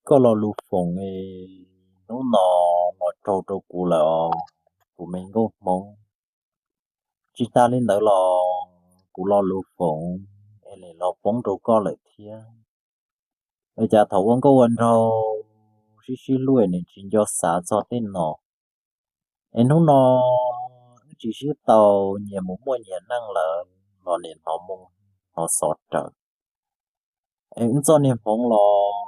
Koj lo lus foom es hnub no los raug rau kuv lawm os, kuv me nkauj Hmoob. Tsis tas li ntawd los kuv lo lus foom es nim los poob rau koj lawm thiab. Es cas thaum ua nkauj ua nraug sib sib hlub es nim tsis nco xav txog tej no. Es hnub no wb tsis sib tau, nyias mus muaj nyias neej lawm los nim hnov mus hnov xov rawv. Es wb txoj niag hmoov los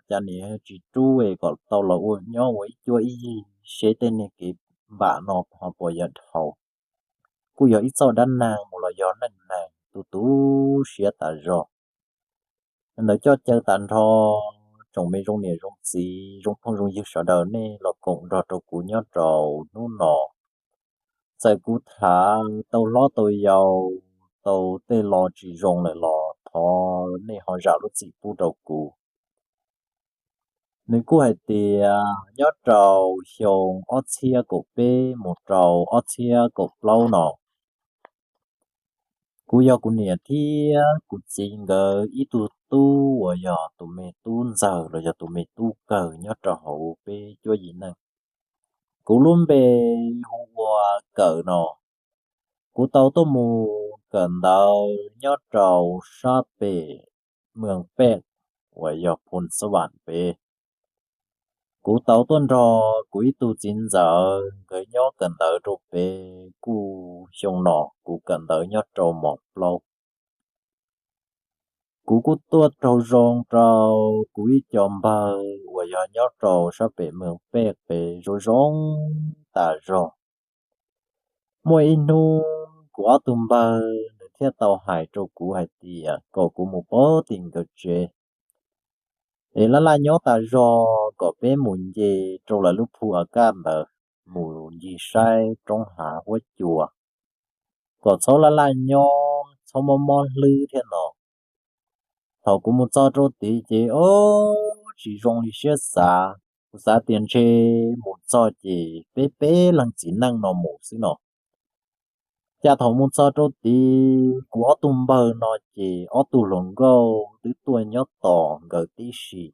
cas nim tsis rub es kom tau los ua nyob ua ib cuab ib yig seb tej niag kev npam no ho puas yuav dhau. Kuj yog ib txoj dab neeg mus los yog neej neeg tu tu siab tas zog. Ntawd coj caw tas nrho tsoom me zoo niam zoo txiv zoo phooj zoo ywg sawv daws nej los koom nrog rau kuv nyob rau hnub no. Txawm kuv tham tau hlob tau yau, tau tej lo tsis zoo lawm los thov nej ho zam lub txim pub rau kuv. Nws kuj hais tias nyob rau xyoo ob txhiab kaum peb mus rau ob txhiab kaum plaub no, kuv yog kuv niam thiab kuv txiv nkawd ib tug tub uas yog tus me tub ntxawg los yog tus me tub kawg nyob rau hauv peb cuab yim neej. Kuv lub npe hu ua Kawm no. Kuv tau tuaj mus kawm ntawv nyob rau sab pem Meeg Pej uas yog Phoos Xab Vam pem. Kuv tau tuaj nrog kuv ib tug txiv ntxawm nkawd nyob kawm ntawv rau pem, kuj xyoo no kuv kawm ntawv nyob rau mos plaub. Kuv kuj tuaj raug zoo rau kuv ib co npawg uas yog nyob rau sab pem Meeg Pej pem zoo zoo tas zog. Muaj ib hnub kuv ob tug npawg nws thiaj tau hais rau kuv hais tias kom kuv mus pab tim nkawd tsev es laj laj nyob tas zog kom peb mus nce rau lawv lub phu a kaj ntawd, mus ncig saib roob hav huab cua, kom txhob laj laj nyob txhob mob mob hlwb thiab no. Thaum kuv mus txog rau tid ces o, tsis zoo li siab xav. Kuv xav tias ntshe mus txog ces peb peb leeg txiv neej no mus xwb no. Cas thaum mus txog rau tid kuv ob tug npawg no ces ob tug hluas nkauj twb tuaj nyob tos nkawd tib si.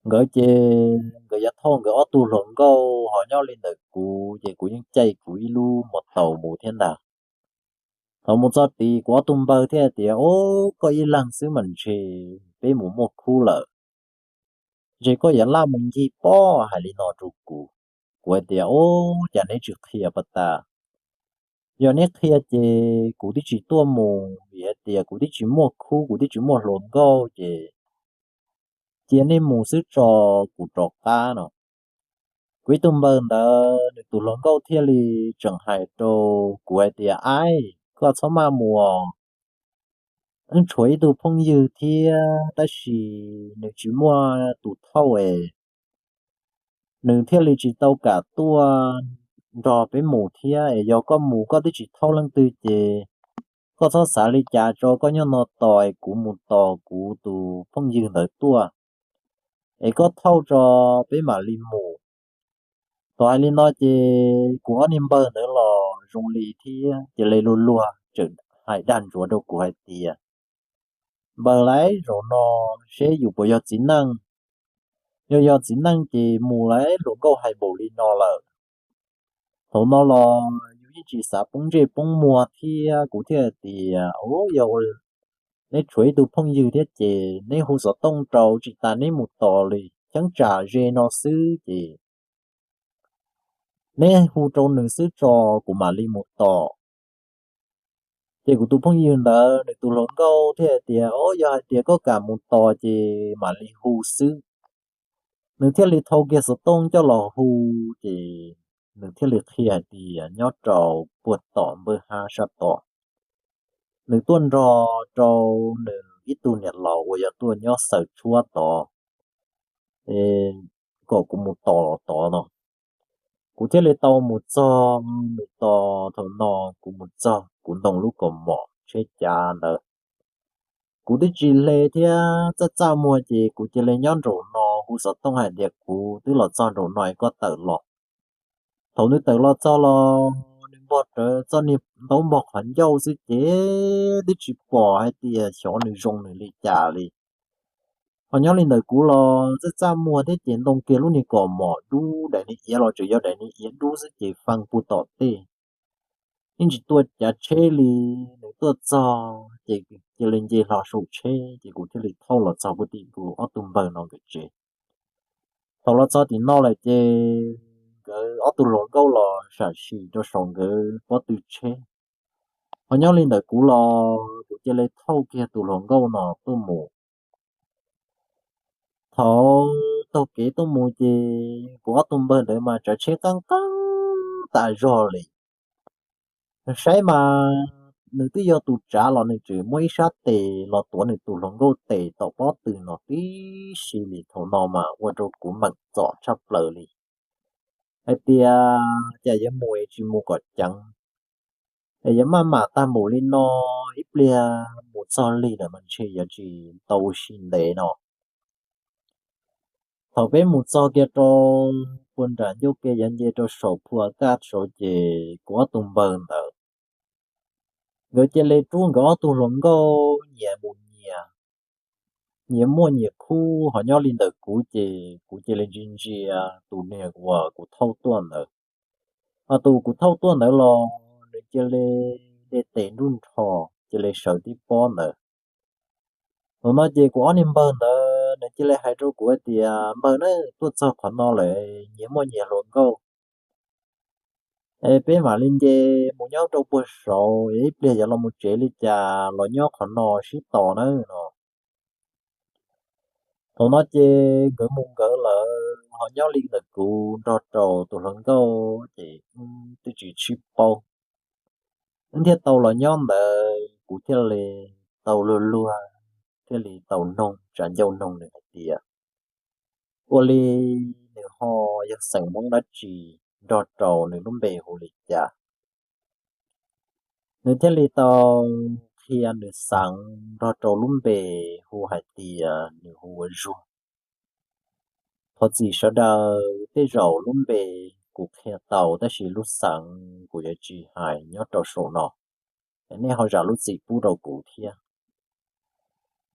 Nkawd ces nkawd yuav thauj nkawd ob tug hluas nkauj ho nyob li ntawm kuv ces kuv yeej caij kuv ib lub mos taus mus thiab ntag. Thaum mus txog tid kuv ob tug npawg thiaj tias, Ub, koj ib leeg xwb mas ntshe peb mus muaj khub lawm. Ntshe koj yuav laj mus ncig pob, hais li no rau kuv. Kuv hais tias, Ub, cas neb tsis qhia puas tas? Yog neb qhia ces kuv twb tsis tuaj mus, vim hais tias kuv twb tsis muaj khub, kuv twb tsis muaj hluas nkauj ces cia nej mus xwb tso, kuv rov qab no. Kuv ib tug npawg ntawd nws tus hluas nkauj thiaj li tseem hais rau kuv hais tias, Aib, koj txhob maj mus, wb tshuav ib tug phooj ywg thiab tab sis nws tsis muaj tus thauj es nws thiaj li tsis tau kam tuaj nrog peb mus thiab. Es yog koj mus koj twb tsis thauj leej twg ces koj txhob xav li cas tso, koj nyob no tos es kuv mus tos kuv tus phooj ywg ntawd tuaj, es koj thauj tso peb mam li mus. Thaum hais li no ces kuv ob niag npawg ntawd los zoo li thiab ces cia li luag luag tseem hais dag ntsuav rau kuv hais tias, Npawg lauj, zaum no seb yus puas yog txiv neej. Yog yog txiv neej ces mus lauj, hluas nkauj hais npaum li no lawm. Thaum no los yus yeej tsis xav poob ntsej poob muag thiab, kuv thiaj hais tias, Ub, yog neb tshuav ib tug phooj ywg thiab ces neb hu xov tooj rau, tsis tas neb mus tos li, cheeb tsam ze no xwb ces neb hu rau nws xwb tso, kuv mam li mus tos. Ces kuv tus phooj ywg ntawd nws tus hluas nkauj thiaj hais tias, Ub, yog hais tias koj kam mus tos ces mam li hu xwb. Nws thiaj li thau kiag xov tooj coj los hu, ces nws thiaj li qhia hais tias nyob rau puag tom npawg hab sab tom. Nws tuaj nrog rau nws ib tug niam laus uas yog tuaj nyob xaws tshuab tod, kom kuv mus tos los tod no. Kuv thiaj li tau mus txog, mus tos thaum no kuv mus txog kuv ntoo lub kaus mom tsheb cav ntawd. Kuv twb tsis hle thiab, txaj txaj muag ces kuv cia li nyob nraum no hu xov tooj hais tias kuv twb los txog nraum no es koj tawm los. Thaum nws tawm los txog los nws npog rawv txoj niag ntaub npog qhov ncauj xwb ces twb tsis pom hais tias xyov nws zoo nws li cas li. Ho nyob li ntawm kuv los txaj txaj muag thiab ces ntoo kiag lub niag kaus mom dub, daim niag iav los tseem yog daim niag iav dub xwb ces fee puag tom tej. Yeej tsis tuaj cav tsheb li, nws tuaj txog ces cia li nce hlo saum tsheb ces kuv thiaj li thauj los txog puag tim kuv ob tug npawg no nkawd tsev. Thaum los txog tim no lawm ces nkawd ob tug hluas nkauj los sam sim rau saum nkawd pob tw tsheb. Ho nyob li ntawm kuv los kuv cia li thauj kiag tus hluas nkauj no tuaj mus. Thaum taug kev tuaj mus ces kuv ob tug npawg ntawd mas tsav tsheb qeeb qeeb tas zog li. Saib mas nws twb yog tus tsav los nws tseem muab ib sab tes los tuav nws tus hluas nkauj tes tom pob tw no tib si li. Thaum no mas ua rau kuv meem txom tshaj plaws li, hais tias cas yuav mus es tsis mus kom ceev, es yuav maj mam tag npaum li no, ib pliag mus txog lig lawm mas ntshe yuav tsis tau ua si ntev no. Thaum peb mus txog kiag rau puag nram ncauj ke yuav nce rau saum phua kaj saud ces kuv ob tug npawg ntawd nkawd cia li rub nkawd ob tug hluas nkauj nyias mus nyias, nyias muaj nyias khub. Ho nyob li ntawm kuv ces kuv cia li ntsia ntsia tus niag uas kuv thauj tuaj ntawd. Ho tus kuv thauj tuaj ntawd los nws cia li de tes nruj nrho, cia li sawv tib pob ntawd. Thaum no ces kuv ob niag npawg ntawd nws cia li hais rau kuv hais tias, npawg na, tuaj txog qhov no lawm nyias muaj nyias hluas nkauj, es peb mam li nce mus nyob rau puag saud es ib pliag yuav los mus tsev li cas los nyob qhov no sib tos na no. Thaum no ces nkawd mus nkawd lawm, ho nyob li ntawm kuv nrog rau tus hluas nkauj ces wb twb tsis sib paub. Wb thiaj tau los nyob ntawd, kuv thiaj li tau luag luag, thiaj li tau noog, tsa ncauj noog nws hais tias ua li nws ho yog xeem Hmoob dab tsi, nrog rau nws lub npe hu li cas. Nws thiaj li tau qhia nws xeev nrog rau lub npe, hu hais tias nws hu ua Zuag. Thov txim sawv daws, tej zaum lub npe kuv qhia tau tab sis lub xeev kuv yuav tsis hais nyob rau saum no, nej ho zam lub txim pub rau kuv thiab.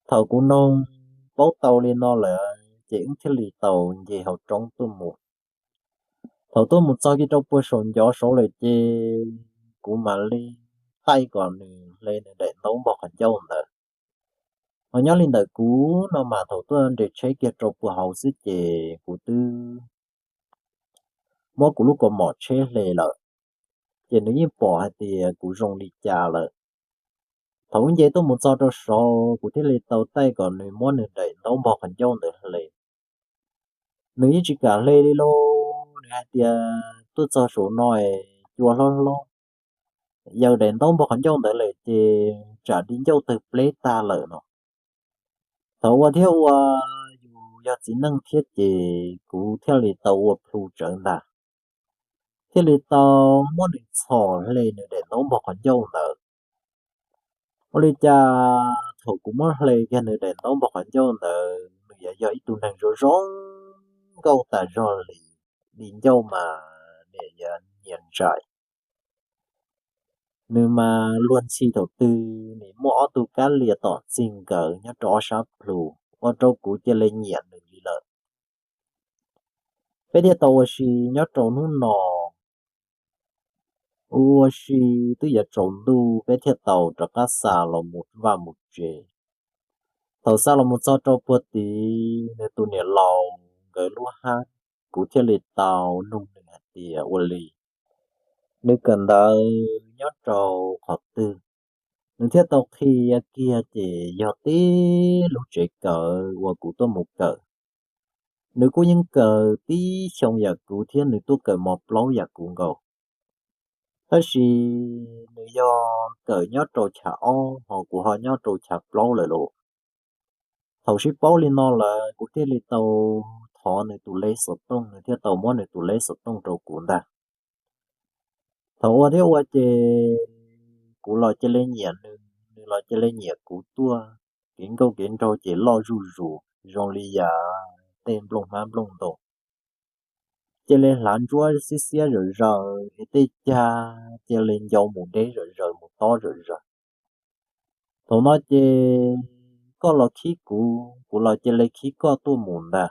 Thaum kuv noog paub tau li no lawm ces wb thiaj li tau nce hauv roob tuaj mus. Thaum tuaj mus txog kiag rau puag saum ncov saud lawm ces kuv mam li taij kom nws hle nws daim ntaub npog qhov ncauj ntawd. Ho nyob li ntawm kuv no mas thaum tuaj nres tsheb kiag rau puag hauv xwb ces kuv twb muab kuv lub kaus mom tsheb hle lawm, ces nws yeej pom hais tias kuv zoo li cas lawm. Thaum wb nce tuaj mus txog rau saud kuv thiaj li tau taij kom nws muab nws daim ntaub npog qhov ncauj ntawd hle. Nws yeej tsis kam hle li lauj, nws hais tias tuaj txog saum no es cua hlob hlob, yog daim ntaub npog qhov ncauj ntawd lawm ces tsam di ncauj tawg pleb tag lawm no. Thaum ua thiab ua, yus yog txiv neej thiab ces kuv thiaj li tau ua plhu tsawv ntag, thiaj li tau muab nws txhom hle nws daim ntaub npog qhov ncauj ntawd. Ua li cas thaum kuv muab hle kiag nws daim ntaub npog qhov ncauj ntawd nws yuav yog ib tug neeg zoo zoo nkauj tas zog li, di ncauj mas nws yuav nyias ntsais. Nws mas luag ntxhi thaum twg nws muaj ob tug kab lias tom txig nkawd nyob rau ob sab plhu, ua rau kuv cia li nyiam nws li lawm. Peb thiaj tau ua si nyob rau hnub no, ua si twb yuav tsaus ntuj peb thiaj tau rov qab xa los mus vaj mus tsev. Thaum xa los mus txog rau puag tid nws tus niam laus nkawd lub hab, kuv thiaj li tau nug nws hais tias ua li nws kawm ntawv nyob rau qhov twg. Nws thiaj tau qhia kiag ces yog tib lub tsev kawm uas kuv tuaj mus kawm. Nws kuj yeej kawm tib xyoo yam kuv thiab nws tuaj kawm mos plaub yam kuv nkaus. Tab sis nws yog kawm nyob rau chav ob ho kuv ho nyob rau chav plaub lawm lauj. Thaum sib paub li no lawm kuv thiaj li tau thov nws tus lej xov tooj, nws thiaj tau muab nws tus lej xov tooj rau kuv ntag. Thaum ua thiab ua ces kuv los cia li nyiam nws, nws los cia li nyiam kuv tuaj. Kev nkauj kev nraug ces loj zuj zus zoo li yam tej nplooj hmab nplooj ntoos. Cia li hlav ntsuab xiab xiab zom zaws es tej cag cia li ncau mus deb zom zaws mus tob zom zaws. Thaum no ces koj los khib kuv, kuv los cia li khib koj tuaj mus ntag.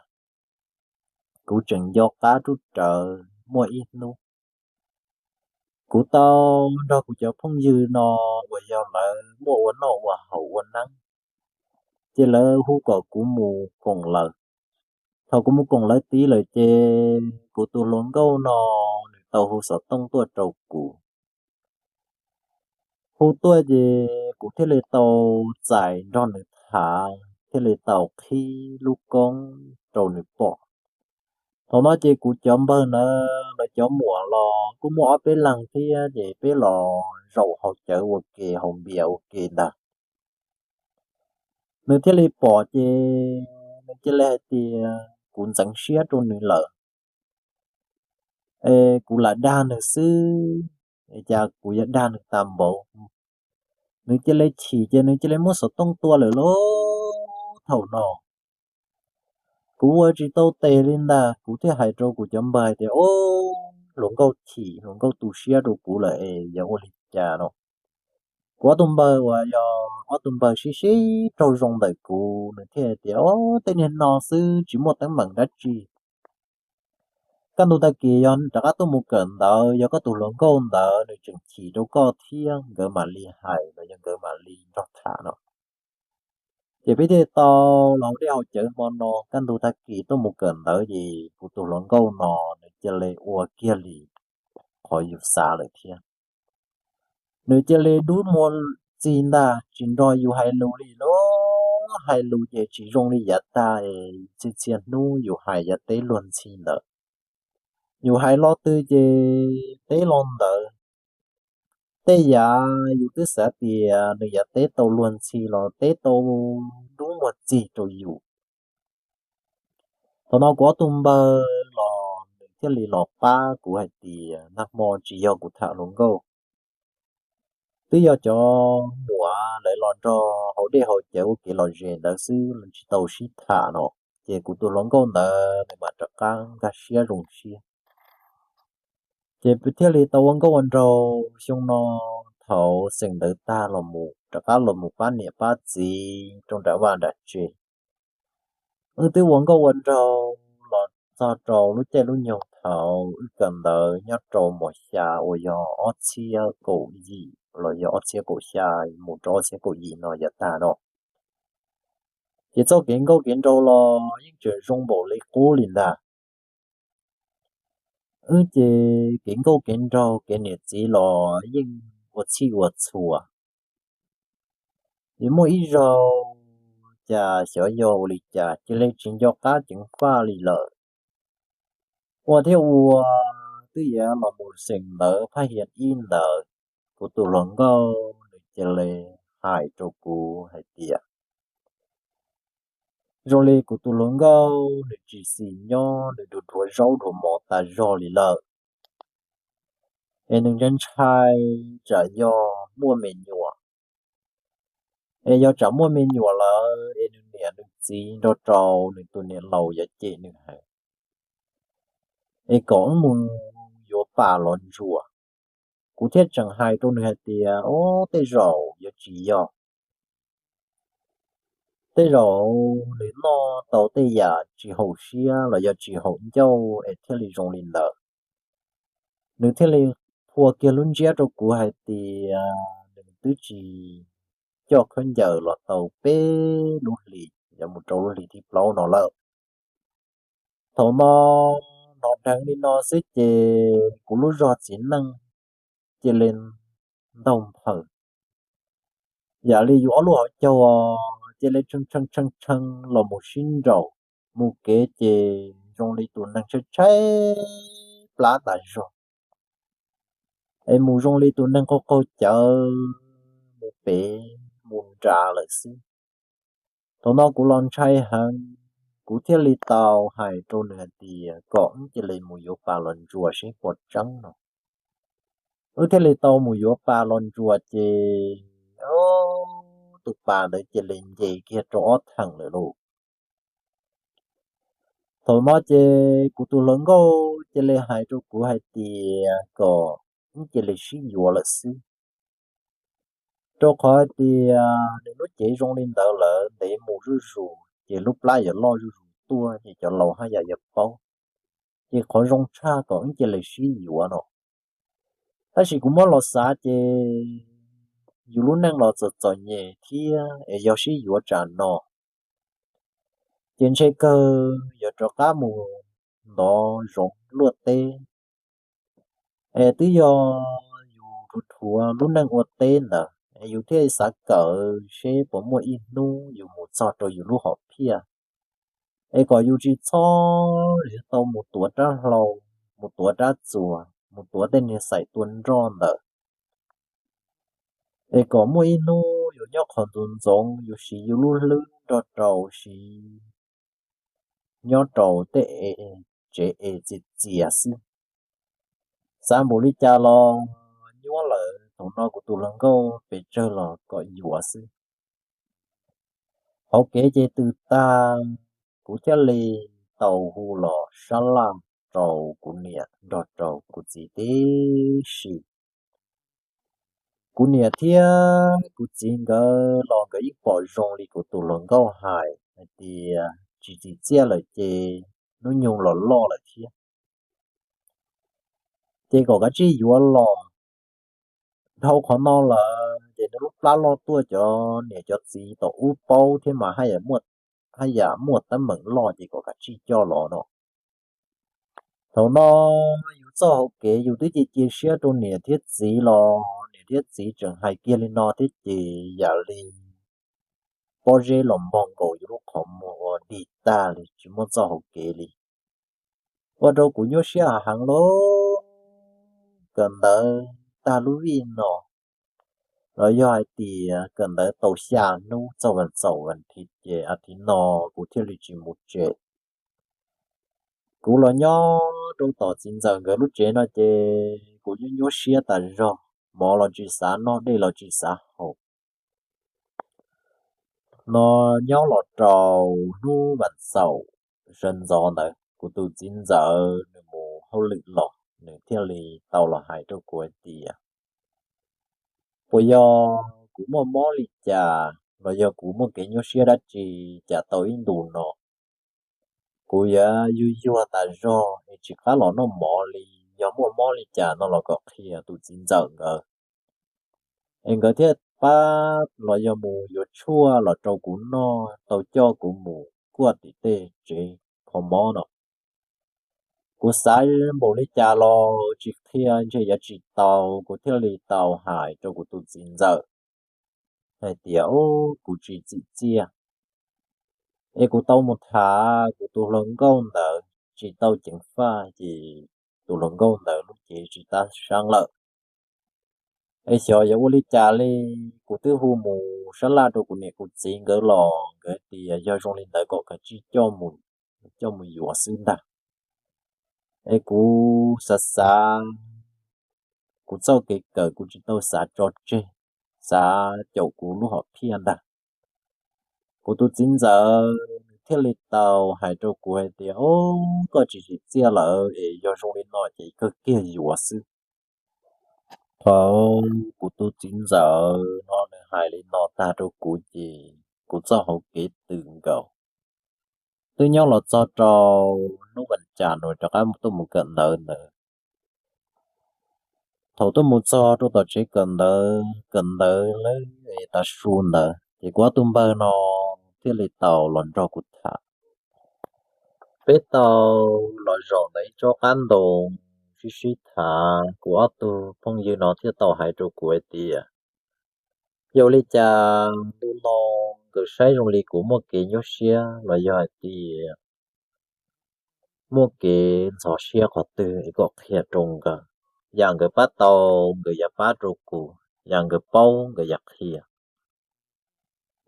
Kuv tseem nco qab rub rawv muaj ib hnub kuv tau nrog kuv cov phooj ywg no uas yog lawv muaj ua noj ua haus ua neeb, ces lawv hu kom kuv mus koom lawv. Thaum kuv mus koom lawv tid lawm ces kuv tus hluas nkauj no nws tau hu xov tooj tuaj rau kuv. Hu tuaj ces kuv thiaj li tau txais nrog nws tham, thiaj li tau qhib lub koob rau nws pom. Thaum no ces kuv cov npawg ntawd lawv cov muam los kuj muaj ob peb leeg thiab, ces peb los zaum haus cawv ua ke, haus npias ua ke ntag. Nws thiaj li pom ces nws cia li hais tias kuv ntxeev siab rau nws lawm, es kuv lam dag nws xwb, es cas kuv yuav dag nws tag npaum. Nws cia li chim ces nws cia li muab xov tooj tua lawm lauj. Thaum no kuv ua tsis tau tes li ntag, kuv thiaj hais rau kuv cov npawg hais tias, Ob, hluas nkauj chim, hluas nkauj tu siab rau kuv lawm es yuav ua li cas no? Kuv ob tug npawg uas yog ob tug npawg sib sib raug zoo ntawm kuv, nws thiaj hais tias, Ob, tej niag no xwb tsis muaj teeb meem dab tsi. Kaj ntug tag kis yog rov qab tuaj mus kawm ntawv, yog koj tus hluas nkauj ntawd nws tseem chim rau koj thiab nkawd mam li hais los yog nkawd mam li nrog tham no. Ces peb thiaj tau los ua dej haus cawv hmo no, kaj ntug tag kis tuaj mus kawm ntawv ces kuv tus hluas nkauj no nws cia li ua kiag li qhov yus xav lawm thiab. Nws cia li dub muag txig ntag, tsis nrog yus hais lus li lauj. Hais lus ces tsis zoo li yav tag es txhia txhia hnub yus hais yav teb luag ntxhi ntawd. Yus hais lo twg ces teb lo ntawd. Tej yam yus twb xav tias nws yav teb tau luag ntxhi los teb tau dub muag txig rau yus. Thaum no kuv ob tug npawg los nws thiaj li los pab kuv hais tias, Nag hmo tsis yog kuv tham hluas nkauj, twb yog cov muam lawv los nrog haus dej haus cawv ua kev lom zem ntawd xwb, tsis tau sib tham no. Ces kuv tus hluas nkauj ntawd nws mam rov qab nkag siab zoo siab. Ces thiaj li tau ua nkauj ua nraug xyoo no. Thaum xeem ntawv tag los mus rov qab los mus pab niam pab txiv rau nram vaj nram tsev. Wb twb ua nkauj ua nraug los txog rau lub caij lub nyoog thaum wb kawm ntawv nyob rau mos xya uas yog ob txhiab kaum yim los yog ob txhiab kaum xya mus rau ob txhiab kaum yim no yav tag no. Ces txoj kev nkauj kev nraug los yeej tseem zoo npaum li qub li ntag. Wb ces kev nkauj kev nraug kev niam txiv los yeej ua txhij ua txhua. Ces muaj ib zaug cas xyov yog ua li cas cia li tsis nco qab ceev faj li lawm. Ua thiab ua, twb yav los mus xeem ntawv phaj hiav ib ntawd, kuv tus hluas nkauj nws cia li hais rau kuv hais tias, zoo li kuv tus hluas nkauj nws tsis xis nyob, nws dhuav dhuav zaub dhuav mov tas zog li lawm. Es nws ntshai ntshai tsam yog muaj me nyuam. Es yog tsam muaj me nyuam lawm es nws niam nws txiv nrog rau nws tus niam laus yuav cem nws heev. Es kom wb mus yuav pas los ntsuas. Kuv thiaj tseem hais rau nws hais tias, ob, tej zaum yuav tsis yog. Tej zaum nws noj tau tej yam tsis haum siab los yog tsis haum ncauj es thiaj li zoo li ntawd. Nws thiaj li qhua kiag lub ntsiab rau kuv hais tias nws twb tsis coj khaub ncaws los tau peb lub hlis, yuav mus rau lub hlis thib plaub no lawm. Thaum no hnov dheev li no xwb ces kuv lub zog txiv neej cia li ntaug nphaws, yam li yus ob lub hauv caug cia li tshee tshee tshee tshee los mus sib nraus. Mus kev ces zoo li tus neeg tshaib tshaib plab tas zog, es mus zoo li tus neeg qaug qaug cawv mus pem mus nrad lawm xwb. Thaum no kuv los ntshai heev, kuv thiaj li tau hais rau nws hais tias kom wb cia li mus yuav pas los ntsuas seb puas tseeb no. Wb thiaj li tau mus yuav pas los ntsuas ces tus pas ntawd cia li nce kiag rau ob theem lawm lauj. Thaum no ces kuv tus hluas nkauj cia li hais rau kuv hais tias kom wb cia li sib yuav lawm xwb. Rau qhov hais tias nws lub cev zoo li ntawd lawm ntev mus zuj zus ces lub plab yuav loj zuj zus tuaj ces cov laus haj yam yuav paub. Ces qhov zoo tshaj kom wb cia li sib yuav no. Tab sis kuv muab los xav ces yus lub neej los txom txom nyem thiab es yog sib yuav tsam no ces ntshe kawg yuav rov qab mus ntov zoov luaj teb. Es twb yog yus rhuav rhuav lub neej ua teb ntawd es yus thiaj xav kawm seb puas muaj ib hnub yus mus txog rau yus lub hom phiaj, es kom yus tsis txhob tau mus tuav rab hlau, mus tuav rab txuas, mus tuav tej niag xaim tua nroj ntawd, es kom muaj ib hnub yus nyob qhov ntxoov ntxoov yus siv yus lub hlwb nrog rau siv, nyob rau tej tsev es txias txias xwb. Xav npaum li cas los nyuaj lawm, thaum no kuv tus hluas nkauj pes tsawg los kom yuav xwb. Hauv kev ces tws tag, kuv thiaj li tau hu los sab laj rau kuv niam nrog rau kuv txiv tib si. Kuv niam thiab kuv txiv nkawd los nkawd yeej pom zoo li kuv tus hluas nkauj hais hais tias tsis txim txiaj lawm ces hnub nyoog los loj lawm thiab, ces kom kav tsij yuav los. Dhau qhov no lawm ces nws lub plab loj tuaj cov niam cov txiv tom ub paub thiab mas haj yam muaj teeb meem loj ces kom kav tsij coj los no. Thaum no yus txoj hauv kev yus twb cia cia siab rau niam thiab txiv los niam thiab txiv tseem hais kiag li no thiab ces yam li pob zeb los npog nkaus yus lub qhov muag ua dig tag li tsis muaj txoj hauv kev li. Ua rau kuv nyuaj siab heev lawm, kawm ntawv tag lub vij no los yog hais tias kawm ntawv tau xya hnub txog vas txaum vas thiv ces a thiv no kuv thiaj li tsis mus tsev. Kuv los nyob rau tom txiv ntxawm nkawd lub tsev no ces kuv nyuaj nyuaj siab tas zog, mov los tsis xav noj dej los tsis xav haus. No nyob los rau hnub vas txaum sawv ntxov ntawd kuv tus txiv ntxawm nws mus hauj lwm los nws thiaj li tau los hais rau kuv hais tias puas yog kuv muaj mob li cas los yog kuv muaj kev nyuaj siab dab tsi cas tau ib ntus no kuv yuav yuag yuag tas zog es tsis qab los noj mov li, yog muaj mob li cas no los kom qhia tus txiv ntxawm nkawd es nkawd thiaj pab los yog mus yuav tshuaj los rau kuv noj, tau coj kuv mus kuaj tim tej tsev kho mob no. Kuv xav npaum li cas los tsis qhia ntshe yuav tsis tau, kuv thiaj li tau hais rau kuv tus txiv ntxawm hais tias kuv tsis txim txiaj es kuv tau mus tham kuv tus hluas nkauj ntawd tsis tau ceev faj ces tus hluas nkauj ntawd lub cev tsis tab sab lawm. Es xyov yuav ua li cas li, kuv twb hu mus sab laj rau kuv niam kuv txiv nkawd los nkawd tias yog zoo li ntawd kom kav tsij coj mus yuav xwb ntag. Es kuv xav xav kuv txoj kev kawm kuv tsis tau xav tso tseg, xav caum kuv lub hom phiaj ntag. Kuv tus txiv ntxawm nws thiaj li tau hais rau kuv hais tias, Au, koj tsis txim txiaj lawm es yog zoo li no ces kawg kiag yuav xwb. Thaum kuv tus txiv ntxawm no nws hais li no tag rau kuv ces kuv txoj hauv kev tws nkaus. Twb nyob los txog rau hnub vas cas nws rov qab tuaj mus kawm ntawv ntawd. Thaum tuaj mus txog rau tom tsev kawm ntawv, kawm ntawv lawm tav su ntawd ces kuv ob tug npawg no thiaj li tau los nrog kuv tham. Peb tau los zaum ntawm ib tsob qab ntoo sib sib tham, kuv ob tug phooj ywg no thiaj tau hais rau kuv hais tias, Yog li cas ntu no nkawd saib zoo li kuv muaj kev nyuaj siab los yog hais tias muaj kev ntxhov siab qhov twg es kom qhia rau nkawd. Yam nkawd pab tau nkawd yuav pab rau kuv, yam nkawd paub nkawd yuav qhia.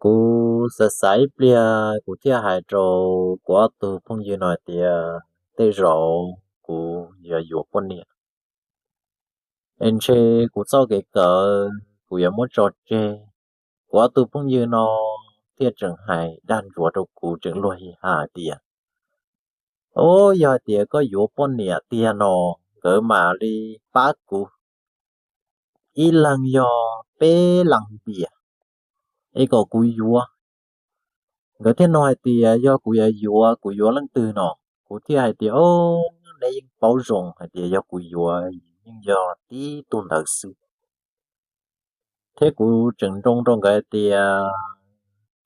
Kuv xav xav ib pliag kuv thiaj hais rau kuv ob tug phooj ywg no hais tias, Tej zaum kuv yuav yuav poj niam es ntshe kuv txoj kev kawm kuv yuav muab tso tseg. Kuv ob tug phooj ywg no thiaj tseem hais dag ntsuav rau kuv tseem luag hi ha tias, Au, yog hais tias koj yuav poj niam tiag no, nkawd mam li pab kuv ib leeg yog peb las npias es kom kuv yuav. Nkawd thiaj nug hais tias yog kuv yuav yuav, kuv yuav leej twg no? Kuv thiaj hais tias, o, neb yeej paub zoo hais tias yog kuv yuav yeej yog tib tug ntawd xwb. Thiab kuv tseem nroo rau nkawd hais tias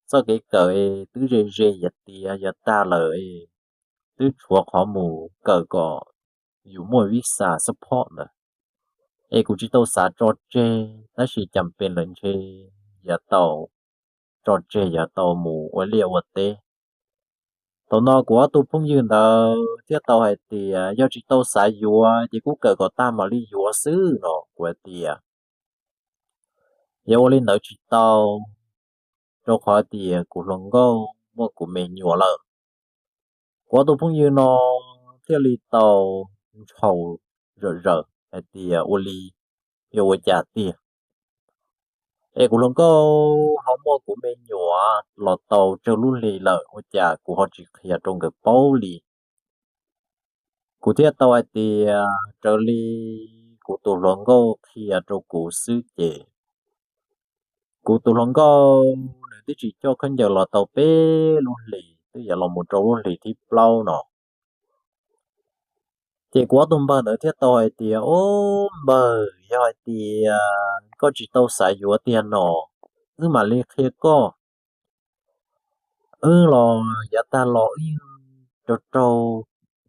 txoj kev kawm twb ze ze yav tiav yav tag lawm, twb tshuav qhov mus kawm kom yus muaj visa support ntawd. Es kuv tsis tau xav tso tseg, tab sis cas pes lawm ntshe yuav tau tso tseg, yuav tau mus ua liaj ua teb. Thaum no kuv ob tug phooj ywg ntawd thiaj tau hais tias yog tsis tau xav yuav ces kuj kawm kom tag mam li yuav xwb no. Kuv hais tias yog ua li ntawd tsis tau, rau qhov tias kuv hluas nkauj muaj kuv me nyuam lawm. Kuv ob tug phooj ywg no thiaj li tau ntshaus zom zaws hais tias ua li yog ua cas tiag, es kuv hluas nkauj ho muaj kuv me nyuam los tau tsawg lub hlis lawm ua cas kuv ho tsis qhia rau nkawd paub li. Kuv thiaj tau hais tias raws li kuv tus hluas nkauj qhia rau kuv xwb ces kuv tus hluas nkauj nws twb tsis coj khaub ncaws los tau peb lub hlis, twb yuav los mus rau lub hlis thib plaub no. Ces kuv ob tug npawg ntawd thiaj tau hais tias, o, npawg, yog hais tias koj tsis tau xav yuav tiag no, wb mam li qhia koj. Wb los yav tag los wb yeej raug raug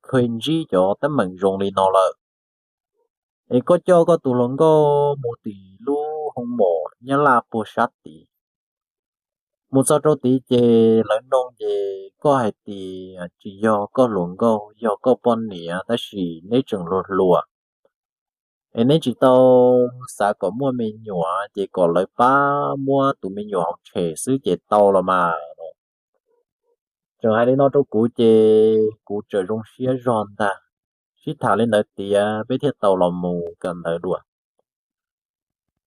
kha ntsib cov teeb meem zoo li no lawm. Es koj coj koj tus hluas nkauj mus tim lub hoo mom Nyab Laj puag sab tid. Mus txog rau tid ces lawv noog ces koj hais tias tsis yog koj hluas nkauj, yog koj poj niam, tab sis neb tseem hluas hluas, es neb tsis tau xav kom muaj me nyuam ces kom lawv pab muab tus me nyuam hauv tshem xwb ces tau los mas. Tseem hais li no rau kuv ces kuv tseem zoo siab zog ntag. Sib tham li ntawd tiav peb thiaj tau los mus kawm ntawv dua.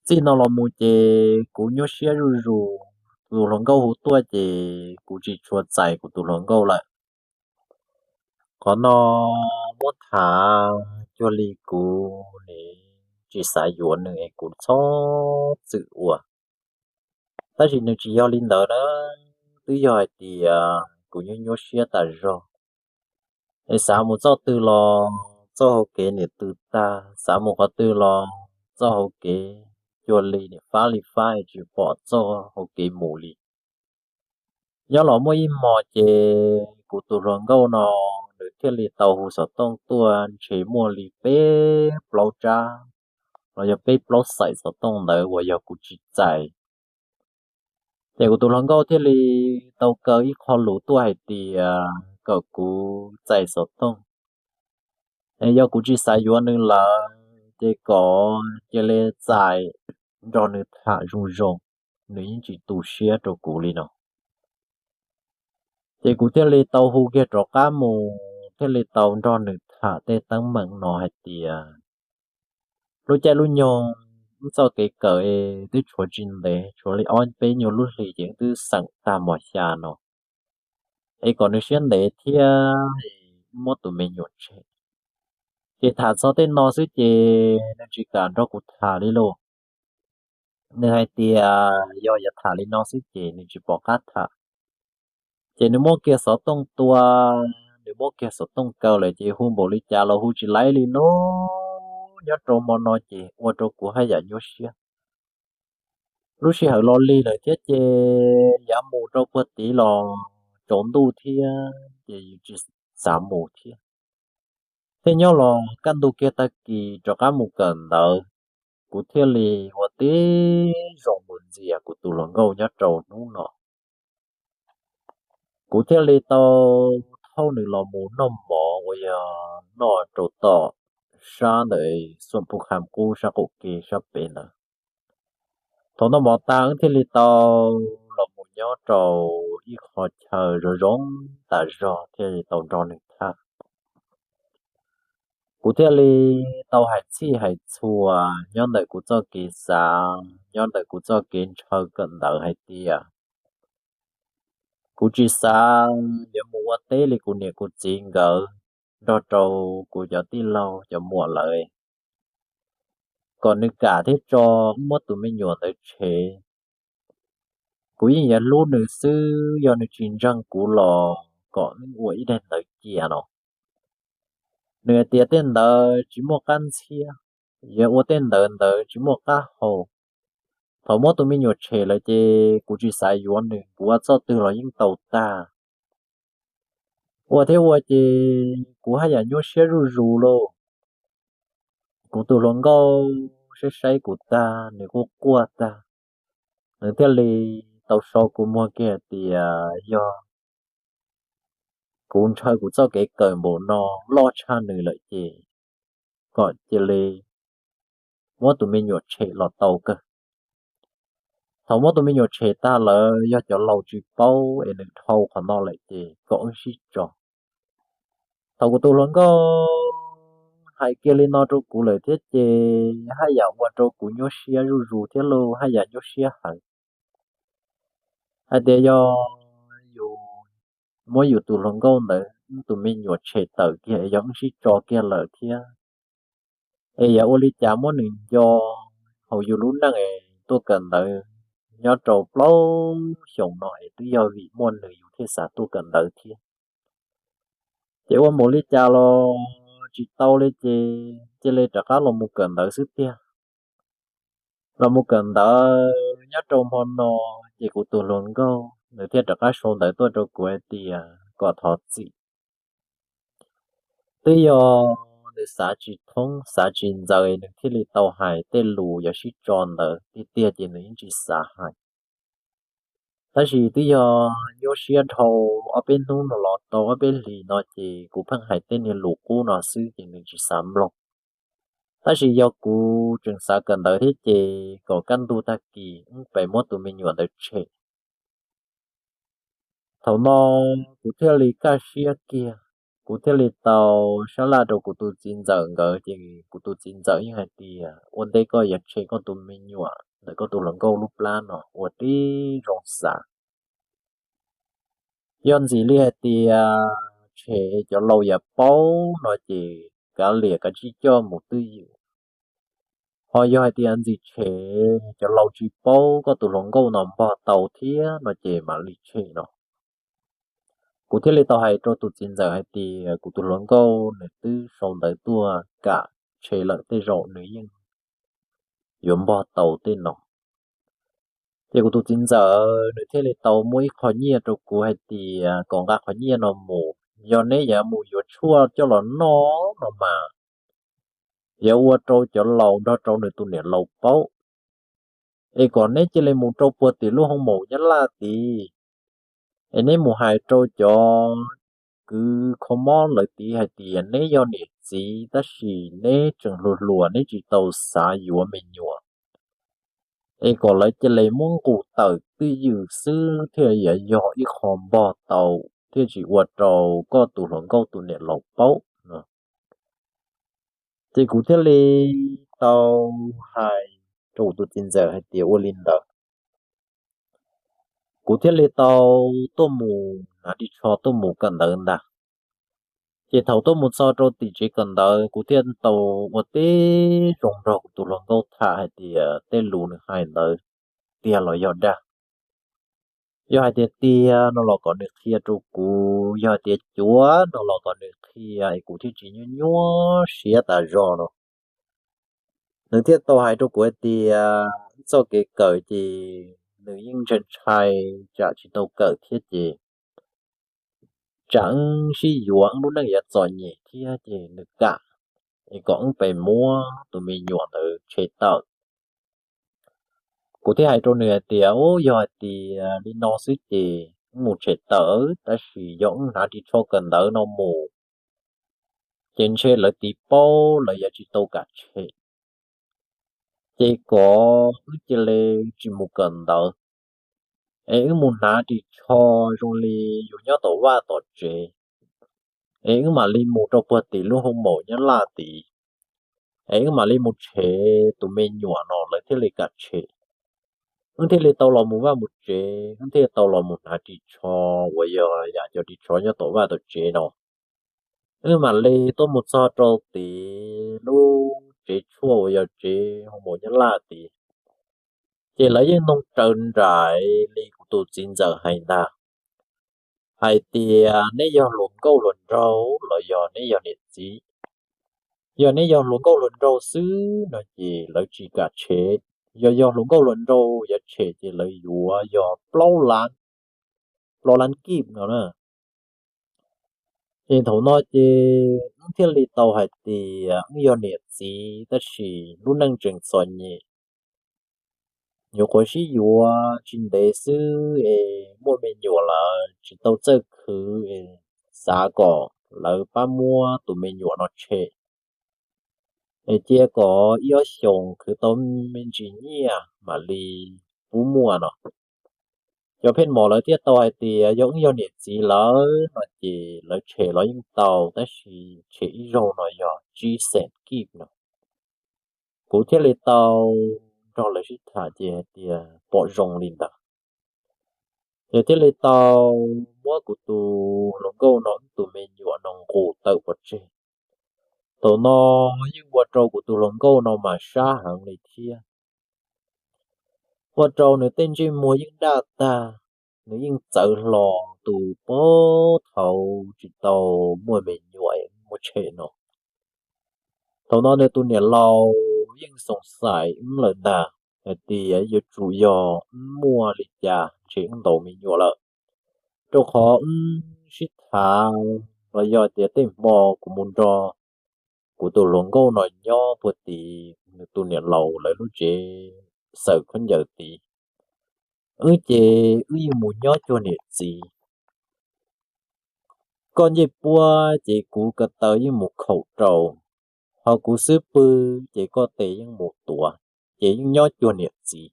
Txij no los mus ces kuv nyuaj siab zuj zus, tus hluas nkauj hu tuaj ces kuv tsis tshua txais kuv tus hluas nkauj lawm. Qhov no muab tham cuag li kuv nim tsis xav yuav nws es kuv txhob txwm ua. Tab sis nws tsis yog li ntawd na, twb yog hais tias kuv nyuaj nyuaj siab tas zog. Es xav mus txoj twg los txoj hau kev niam tw tag, xav mus qhov twg los txoj hau kev cuag li niam fab li fab es tsis pom txoj hau kev mus li. Nyob los muaj ib hmo ces kuv tus hluas nkauj no nws thiaj li tau hu xov tooj tuaj, ntshe muaj li peb plaub tsab los yog peb plaub xaim xov tooj ntawd uas yog kuv tsis txais. Ces kuv tus hluas nkauj thiaj li tau kaw ib qho lus tuaj hais tias kom kuv txais xov tooj. Es yog kuv tsis xav yuav nws lawm ces kom cia li txais nrog nws tham zoo zoo, nws yeej tsis tu siab rau kuv li no. Ces kuv thiaj li tau hu kiag rov qab mus, thiaj li tau nrog nws tham tej teeb meem no hais tias lub caij lub nyoog wb txoj kev kawm es twb tshuav tsis ntev, tshuav li ob peb nyuag lub hlis ces wb twb xeem tag mos xya no. Es kom nws siab ntev thiab, wb muab tus me nyuam tshem. Ces tham txog tej no xwb ces nws tsis kam nrog kuv tham li lauj. Nws hais tias yog yuav tham li no xwb ces nws tsis pom qab tham. Ces nws muab kiag xov tooj tua, nws muab kiag xov tooj kaw lawm ces hu npaum li cas los hu tsis laib li lauj. Nyob rau hmo no ces ua rau kuv haj yam nyuaj siab. Lub sij hawm los lig lawm thiab ces yav mus rau puag tid los tsaus ntuj thiab ces yus tsis xav mus thiab. Thiaj nyob los kaj ntug kiag tag kis rov qab mus kawm ntawv, kuv thiaj li ua tib zoo mus ntxias kuv tus hluas nkauj nyob rau hnub no. Kuv thiaj li tau thauj nws los mus noj mov uas yog noj rau tom sab ntawm Xuam Phu Kham Qub sab qaum ke sab pem ntawd. Thaum noj mov tag wb thiaj li tau los mus nyob rau ib qho chaw zoo zoo tas zog thiaj li tau nrog nws tham. Kuv thiaj li tau hais txhij hais txhua nyob ntawm kuv txoj kev xav, nyob ntawm kuv txoj kev ntshaw kawm ntawv hais tias kuv tsis xav yuav mus ua teb li kuv niam kuv txiv nkawd nrog rau kuv cov tij laug cov muam lawv. kom nws kam thiab tso wb muab tus me nyuam ntawd tshem. Kuv yeej yuav hlub nws xwb, yog nws tsis ntseeg kuv los kom wb ua ib daim ntawv cia no. Nws hais tias tej ntawd tsis muaj qab ntxhiab, yuav ua tej ntawv ntawd tsis muaj qab hau. Thaum muab tus me nyuam tshem lawm ces kuv tsis xav yuav nws, kuv ua txoj twg los yeej tau tag. Ua thiab ua ces kuv haj yam nyuaj siab zuj zus lauj. Kuv tus hluas nkauj saib saib kuv tag, nws kuj quaj tag, nws thiaj li tau sau kuv muag kiag hais tias yog kuv ntshaw kuv txoj kev kawm npaum no loj tshaj nws lawm ces kom cia li muab tus me nyuam tshem los tau kawg. Thaum muab tus me nyuam tshem tag lawm, yog cov laus tsis paub es nws dhau qhov no lawm ces kom wb sib tso. Thaum kuv tus hluas nkauj hais kiag li no rau kuv lawm thiab ces haj yam ua rau kuv nyuaj siab zuj zus thiab lauj, haj yam nyuaj siab heev. Hais tias yog yus muab yus tus hluas nkauj ntawd tus me nyuam tshem tawm kiag es yog wb sib tso kiag lawm thiab, es yuav ua li cas muab nws nco hauv yus lub neej es tuaj kawm ntawv nyob rau plaub xyoos no es twb yog vim muaj nws yus thiaj xav tuaj kawm ntawv thiab. Ces ua npaum li cas los tsis tau li ces cia li rov qab los mus kawm ntawv xwb tiag. Los mus kawm ntawv nyob rau hmo no ces kuv tus hluas nkauj nws thiaj rov qab sau ntawv tuaj rau kuv hais tias kom thov txim. Twb yog nws xav tsis thoob xav tsis ntxaws nws thiaj li tau hais tej lus yuav sib tso ntawd, tiag tiag ces nws yeej tsis xav hais. Tab sis twb yog nyuaj siab dhau ob peb hnub no los tau ob peb hlis no ces kuv pheej hais tej niag lus qub no xwb ces nws tsis xav mloog. Tab sis yog kuv tseem xav kawm ntawv thiab ces kom kaj ntug tag kis wb pem muab tus me nyuam ntawd tshem. Thaum no kuv thiaj li kaj siab kiag, kuv thiaj li tau sab laj rau kuv tus txiv ntxawm nkawd ces kuv tus txiv ntxawm yeej hais tias ua ntej koj yuav tshem koj tus me nyuam ntawm koj tus hluas nkauj lub plab no ua tib zoo xav. Yog ntxim li hais tias tshem cov laus yuav paub no ces kav liam kav tsij coj mus twj ywm. Ho yog hais tias ntxim tshem cov laus tsis paub koj tus hluas nkauj no npog tau thiab no ces mam li tshem no. Kuv thiaj li tau hais rau tus txiv ntxawm hais tias kuv tus hluas nkauj nws twb sau ntawv tuaj kam tshem lawm tej zaum nws yeej yuav npog tau tej no. Ces kuv tus txiv ntxawm nws thiaj li tau muab ib qho nyiaj rau kuv hais tias kom nqa qhov nyiaj no mus, yog neb yuav mus yuav tshuaj coj los noj no mas yuav ua rau cov laus nrog rau nws tus niam laus paub, es kom neb cia li mus rau puag tim lub hoo maum Nyab Laj tid, es neb mus hais rau cov kwv kho mob lawv tid hais tias neb yog niam txiv tab sis neb tseem hluas hluas neb tsis tau xav yuav me nyuam, es kom lawv cia li muab nqus tawm twj ywm xwb thiaj yuav yog ib qho npog tau, thiaj tsis ua rau koj tus hluas nkauj tus niam laus paub no. Ces kuv thiaj li tau hais rau kuv tus txiv ntxawm hais tias ua li ntawd. Kuv thiaj li tau tuaj mus hnav ris tsho tuaj mus kawm ntawv ntag. Ces thaum tuaj mus txog rau tim tsev kawm ntawv kuv thiaj tau ua tib zoo nrog kuv tus hluas nkauj tham hais tias tej lus nws hais ntawd tiag los yog dag. Yog hais tias tiag no los kom nws qhia rau kuv, yog hais tias cuav no los kom nws qhia es kuv thiaj tsis nyuaj nyuaj siab tas zog no. Nws thiaj tau hais rau kuv hais tias wb txoj kev kawm ces nws yeej ntshai ntshai tsam tsis tau kawm thiab ces tsam wb sib yuav wb lub neej yuav txom nyem thiab ces nws kam, es kom wb pem muab tus me nyuam ntawd tshem tawm. Kuv thiaj hais rau nws hais tias, u, yog hais tias li no xwb ces wb mus tshem tawm, tab sis yog wb hnav ris tsho kawm ntawv no mus ces ntshe lawv tiv paub lawv yuav tsis tau kam tshem. Ces kom wb cia li tsis mus kawm ntawv, es wb mus hnav ris tsho zoo li yus nyob tom vaj tom tsev, es wb mam li mus rau puag tim lub hoo maum Nyab Laj tid, es wb mam li mus tshem tus me nyuam no lawv thiaj li kam tshem. Wb thiaj li tau los mus vaj mus tsev, wb thiaj tau los mus hnav ris tsho uas yog yam cov ris tsho nyob tom vaj tom tsev no. Wb mam li tuaj mus txog rau tid lub tsev tshuaj uas yog tsev hu mus nyob laj tid. Ces lawv yeej noog raws nraim li kuv tus txiv ntxawm hais ntag, hais tias neb yog hluas nkauj hluas nraug los yog neb yog niam txiv. Yog neb yog hluas nkauj hluas nraug xwb no ces lawv tsis kam tshem. Yog yog hluas nkauj hluas nraug yuav tshem ces lawv yuav yog plaub lab, plaub lab kib no na. Ces thaum no ces wb thiaj li tau hais tias wb yog niam txiv tab sis lub neej tseem txom nyem, nyuam qhuav sib yuav tsis ntev xwb es muaj me nyuam lawm tsis tau txawj khwv es xav kom lawv pab muab tus me nyuam no tshem es cia kom ib ob xyoos khwv tau me ntsis nyiaj mam li pub muaj no. Cov pheej mom lawv thiaj tau hais tias yog wb yog niam txiv lawm no ces lawv tshem los yeej tau tab sis tshem ib zaug no yog tsib xees kib no. Kuv thiaj li tau nrog lawv sib tham ces hais tias pom zoo li ntawd. Ces thiaj li tau muab kuv tus hluas nkauj no wb tus me nyuam no nqus tawm pov tseg. Thaum no yeej ua rau kuv tus hluas nkauj no mas sab heev li thiab. Ua rau nws tej ntsej muag yeej daj tag, nws yeej txawv hlo tus puag thaum tsis tau muaj me nyuam muab tshem no. Thaum no nws tus niam laus yeej xoom xaim wb lawm ntag, hais tias yuav tsum yog wb muaj li cas ntshe wb ntaus me nyuam lawm, rau qhov wb sib tham los yog tias tej hmo kuv mus nrog kuv tus hluas nkauj no nyob puag tim nws tus niam laus lawv lub tsev xawm khaub ncaws tid, wb ces wb yeej mus nyob cuag niam txiv. Koj ncej puab ces kuv ko taw yeej mus khaum rau, ho kuv xub pwg ces koj tes yeej mus tuav, ces yeej nyob cuag niam txiv.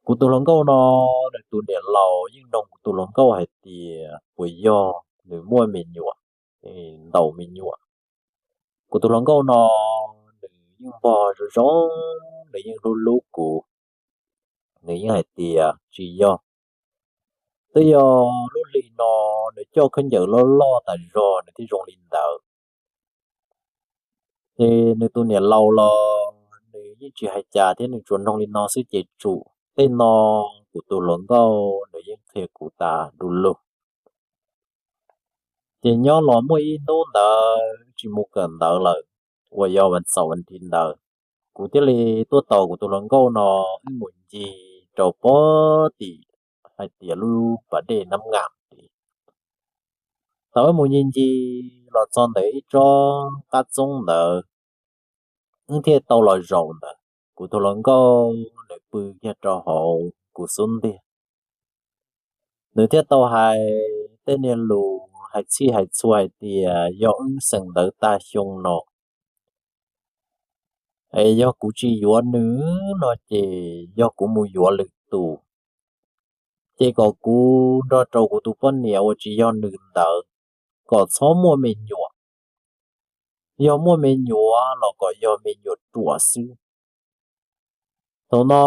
Kuv tus hluas nkauj no, nws tus niam laus yeej nug kuv tus hluas nkauj hais tias puas yog nws muaj me nyuam, ntaus me nyuam. Kuv tus hluas nkauj no, nws yeej npog zoo zoo, nws yeej hlub hlub kuv, nws yeej hais tias tsis yog. Twb yog lub hli no nws coj khaub ncaws loj loj tas zog nws thiaj zoo li ntawd. Ces nws tus niam laus los nws yeej tsis hais cas thiab, nws tsuas nug li no xwb ces tsum tej no kuv tus hluas nkauj nws yeej qhia kuv tas du lug. Ces nyob los muaj ib hnub ntawd tsis mus kawm ntawv lawm, uas yog vas xaum vas thiv ntawd, kuv thiaj li tuaj tos kuv tus hluas nkauj no wb mus ncig rau puag tim hais tias lub pas dej Nab Ngam tid. Thaum wb mus ncig ncig los txog ntawm ib tsob qab txoob ntawd, wb thiaj tau los zaum ntawd, kuv tus hluas nkauj nws pw kiag rau hauv kuv xub ntiag. Nws thiaj tau hais tej niag lus hais txhij hais txhua hais tias yog wb xeem ntawv tag xyoo no, es yog kuv tsis yuav nws no ces yog kuv mus yuav lwm tus, ces kom kuv nrog rau kuv tus poj niam uas tsis yog nws ntawd, kom txhob muaj me nyuam. Yog muaj me nyuam los kom yog me nyuam ruam xwb. Thaum no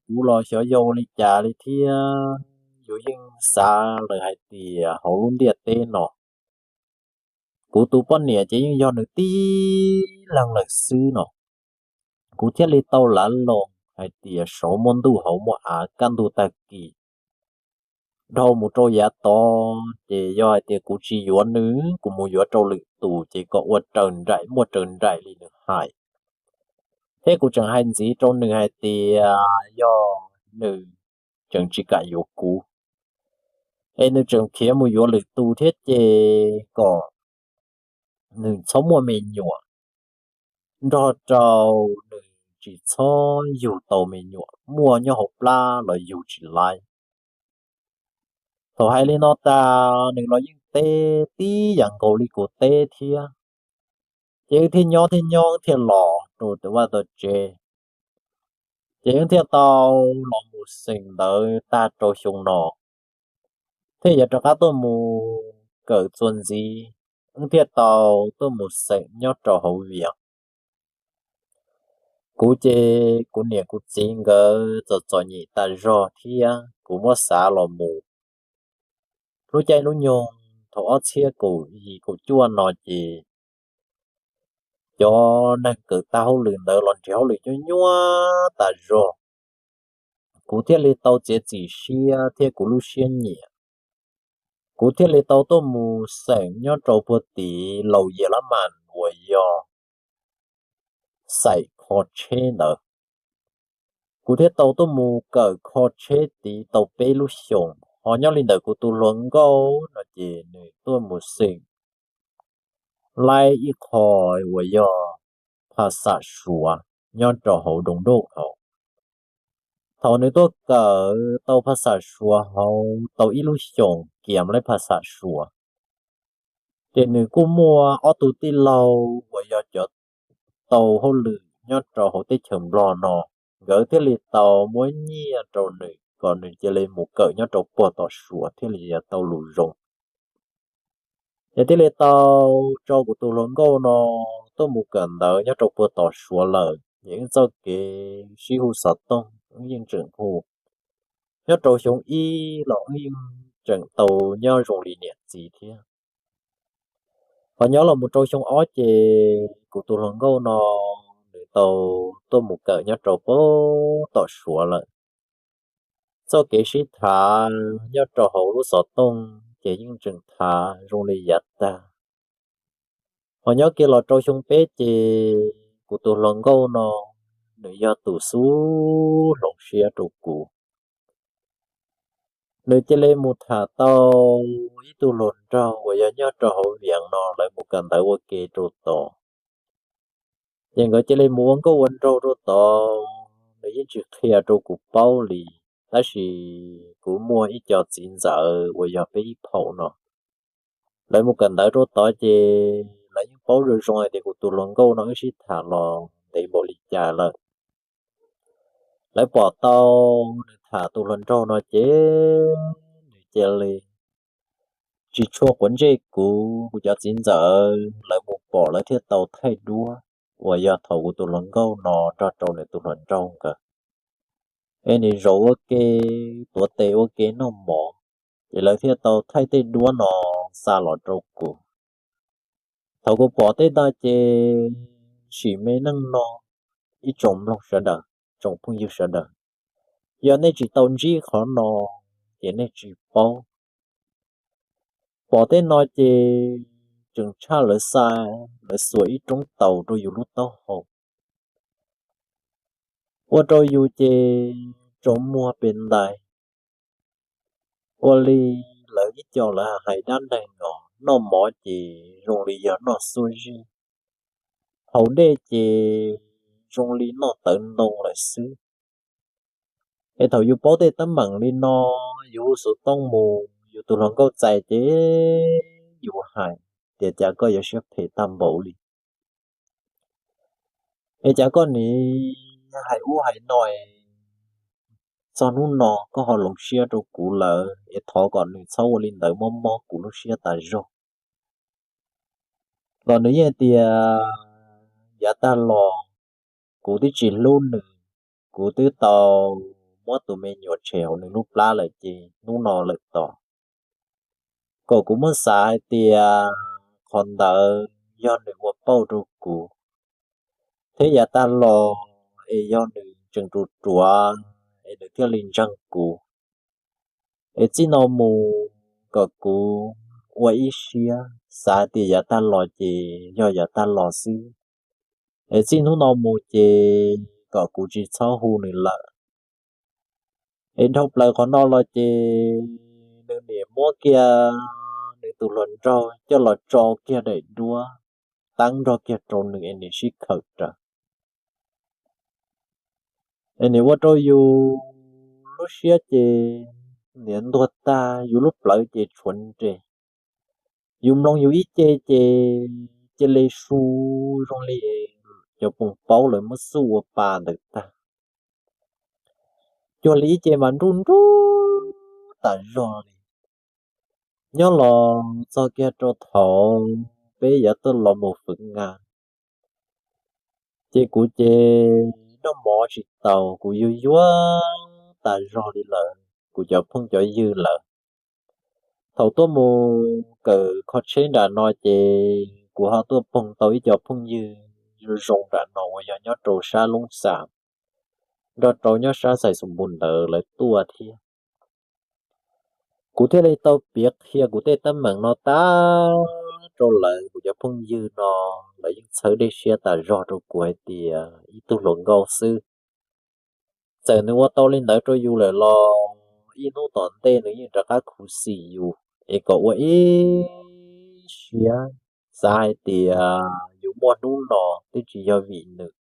kuv los xyov yog ua li cas li thiab, yus yeej xav lawm hais tias hauv lub ntiaj teb no, kuv tus poj niam ces yeej yog nws tib leeg lawm xwb no. Kuv thiaj li tau lav loo hais tias saud muaj ntuj hauv muaj av, kaj ntug tag kis dhau mus rau yav tod, ces yog hais tias kuv tsis yuav nws, kuv mus yuav rau lwm tus ces kom ua raws nraim, muaj raws nraim li nws hais. Thiab kuv tseem hais ntxiv rau nws hais tias yog nws tseem tsis kam yuav kuv, es nws tseem khiav mus yuav lwm tus thiab ces kom nws txhob muaj me nyuam, nrog rau nws tsis txhob yug tau me nyuam muaj nyob hauv plab los yug tsis laib. Thaum hais li no tas nws los yeej teb tib yam nkaus li kuv teb thiab. Ces wb thiaj nyob thiaj nyob thiaj los rau tom vaj tom tsev. Ces wb thiaj tau los mus xeem ntawv tag rau xyoo no, thiaj yuav rov qab tuaj mus kawm txuas ntxiv, wb thiaj tau tuaj mus xeem nyob rau hauv Vias. Kuv ces kuv niam kuv txiv nkawd txom txom nyem tas zog thiab kuv muab xav los mus. Lub caij lub nyoog thaum ob txhiab kaum yim kaum cuaj no ces cov neeg kawm tag hauj lwm ntawd los nrhiav hauj lwm nyuaj nyuaj tas zog. Kuv thiaj li tau txiav txim siab thiab kuv lub siab nyiam, kuv thiaj li tau tuaj mus xeem nyob rau puag tim Laus Yia Lab Mas uas yog xeem kho tsheb ntawd. Kuv thiaj tau tuaj mus kawm kho tsheb tid tau peb lub xyoos, ho nyob li ntawm kuv tus hluas nkauj no ces nws tuaj mus xeem laib ib qho uas yog phas xam Suav nyob rau hauv Doo Doj hauv. Thaum nws tuaj kawm tau phas xam Suav hauv tau ib lub xyoos kiam laib phas xam Suav, ces nws kuj muaj ob tug tij laug uas yog cov tau hauj lwm nyob rau hauv teb chaws Nplog no, nkawd thiaj li tau muab nyiaj rau nws kom nws cia li mus kawm nyob rau puag tom Suav thiaj li yuav tau lus zoo. Ces thiaj li tau tso kuv tus hluas nkauj no tuaj mus kawm ntawv nyob rau puag tom Suav lawm. Ces wb txoj kev sib hu xov tooj wb yeej tseem hu. Nyob rau xyoo ib los wb yeej tseem tau nyob zoo li niam txiv thiab. Ho nyob los mus rau xyoo ob ces kuv tus hluas nkauj no nws tau tuaj mus kawm nyob rau puag tom Suav lawm. Txoj kev sib tham nyob rau hauv lub xov tooj ces yeej tseem tham zoo li yav tag. Ho nyob kiag los rau xyoo peb ces kuv tus hluas nkauj no nws yog tus xub hloov siab rau kuv. Nws cia li mus tham tau ib tug hluas nraug uas yog nyob rau hauv Vias no, lawv mus kawm ntawv ua ke rau tod. Ces nkawd cia li mus ua nkauj ua nraug rau tod, nws yeej tsis qhia rau kuv paub li. Tab sis kuv muaj ib co txiv ntxawm uas yog peb ib phaum no, lawv mus kawm ntawv rau tod ces lawv yeej paub zoo zoo hais tias kuv tus hluas nkauj no wb sib tham los ntev npaum li cas lawm. Lawv pom tau nws tham tus hluas nraug no ces nws cia li tsis tshua quav ntsej kuv. Kuv cov txiv ntxawm lawv mus pom lawv thiaj tau thaij duab uas yog thaum kuv tus hluas nkauj no nrog rau nws tus hluas nraug nkawd, es nws zaum ua ke, tuav tes ua ke noj mov, ces lawv thiaj tau thaij tej duab no xa los rau kuv. Thaum kuv pom tej ntawd ces sim me neej no, ib tsoom mloog sawv daws, tsoom phooj ywg sawv daws, yog nej tsis tau ntsib qhov no ces nej tsis paub. Pom tej no ces tseem tshaj lawv xa, lawv xuas ib roob taus rau yus lub taub hau, ua rau yus ces tsaus muag pes ntais. Ua li lawv ib co lawv hais dab neeg no, noj mov ces zoo li yog noj xuab zeb, haus dej ces zoo li noj tawv ntoo lawm xwb. Es thaum yus paub tej teeb meem li no, yus hu xov tooj mus, yus tus hluas nkauj txais ces yus hais tias cas koj yuav siab phem tag npaum li. Es cas koj nim hais ub hais no, txog hnub no koj ho hloov siab rau kuv lawm, es thov kom nws txhob ua li ntawd mob mob kuv lub siab tas zog. Los nws yeej tias yav tag los kuv twb tsis hlub nws, kuv twb tau muab tus me nyuam tshem hauv nws lub plab lawm ces hnub no lawm tos kom kuv muab xav hais tias qhov ntawd yog nws ua pauj rau kuv, thiab yav tag los es yog nws tseem ruam ruam es nws thiaj li ntseeg kuv. Es txij no mus kom kuv ua ib siab xav tias yav tag los ces yog yav tag los xwb. Es txij hnub no mus ces kom kuv tsis txhob hu nws lawm. Es dhau plaws qhov no los ces nws niam muab kiag nws tus hluas nraug coj los tso kiag daim duab, teeb nrog kiag rau nws es nws sib khawm rawv. Es nws ua rau yus lub siab ces niam ntuag tag, yus lub plawv ces tshuav nres. Yus mloog yus ib ce ces cia li su zoo li cov poom paub lawv muab xuj ua pa ntawd tag. Cuag li ib ce mas nruj nruj tas zog li. Nyob los txog kiag rau thaum peb yuav tuaj los mus fwv ngas, ces kuv ces noj mov tsis taus, kuv yuag yuag tas zog li lawm, kuv cov phooj cov ywg lawm. Thaum tuaj mus kawm kho tsheb nram no ces kuv ho tuaj pog tau ib co phooj ywg zoo zoo nram no uas yog nyob rau sab Loob Xas nrog rau nyob sab Xais Xoos Npus ntawd lawv tuaj thiab. Kuv thiaj li tau piav qhia kuv tej teeb meem no tag rau lawv, kuv cov phooj ywg no lawv yeej txhawb dej siab tas zog rau kuv hais tias ib tug hluas nkauj xwb, txawm nws ua tau li ntawd rau yus lawm los ib hnub tom ntej nws yeej rov qab khuv xim yus es kom ua ib siab xav hais tias yus muaj hnub no twb tsis yog vim nws,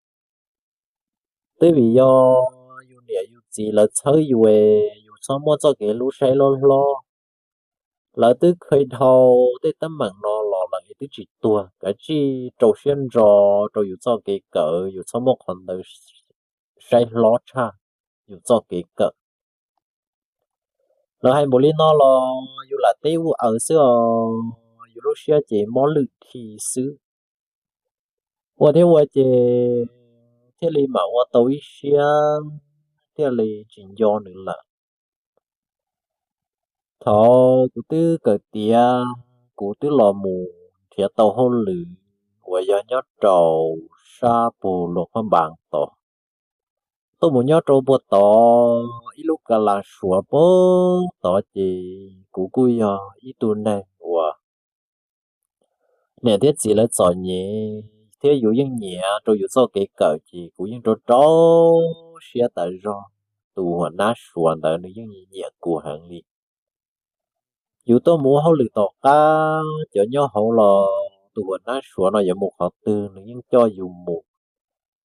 twb vim yog yus niam yus txiv lawv txhawb yus es yus txhob muaj txoj kev hlub saib hlob hlob. Lawv twb khaws dhau tej teeb meem no los lawm es twb tsis tuag, kav tsij rau siab ntso rau yus txoj kev kawm, yus txhob muaj qhov ntawd saib hlob tshaj yus txoj kev kawm. Lawv hais npaum li no los yus lam teb ua aws xwb os, yus lub siab ces mob lwj thi xwb. Ua thiab ua ces thiaj li mam ua tau ib siab, thiaj li tsis nco nws lawm. Thaum kuv twb kawm tiav, kuv twb los mus nrhiav tau hauj lwm uas yog nyob rau sab puag Luas Phaj Npas tod, tuaj mus nyob rau puag tod ib lub ka la suav puag tod ces kuv kuj yog ib tug neeg uas niam thiab txiv lawv txom nyem thiab yus yeej nyiam rau yus txoj kev kawm ces kuv yeej rau rau siab tas zog. Tus huam nab suav ntawd nws yeej nyiam kuv heev li. Yus tuaj mus ua hauj lwm tom qab cov nyob hauv los tus huam nab suav no yuav mus qhov twg nws yeej coj yus mus.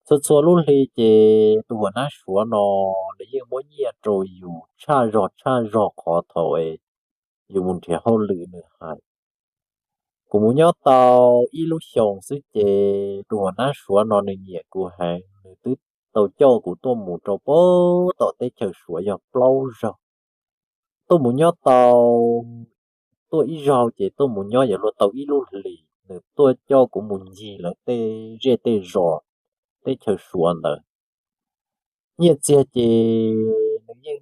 Txhua txhua lub hli ces tus huam nab suav no nws yeej muab nyiaj rau yus tshaj zog tshaj zog qhov thaum es yus mus nrhiav hauj lwm nws hais. Kuv mus nyob tau ib lub xyoos xwb ces tus huam nab suav no nws nyiam kuv heev, nws twb tau coj kuv tuaj mus rau puag tom teb chaws suav yog plaub zaug. Tuaj mus nyob tau, tuaj ib zaug ces tuaj mus nyob yuav luag tau ib lub hlis, nws tuaj coj kuv mus ncig lawv tej zej tej zos teb chaws suav ntawd. Nyiaj txiag ces nws yeej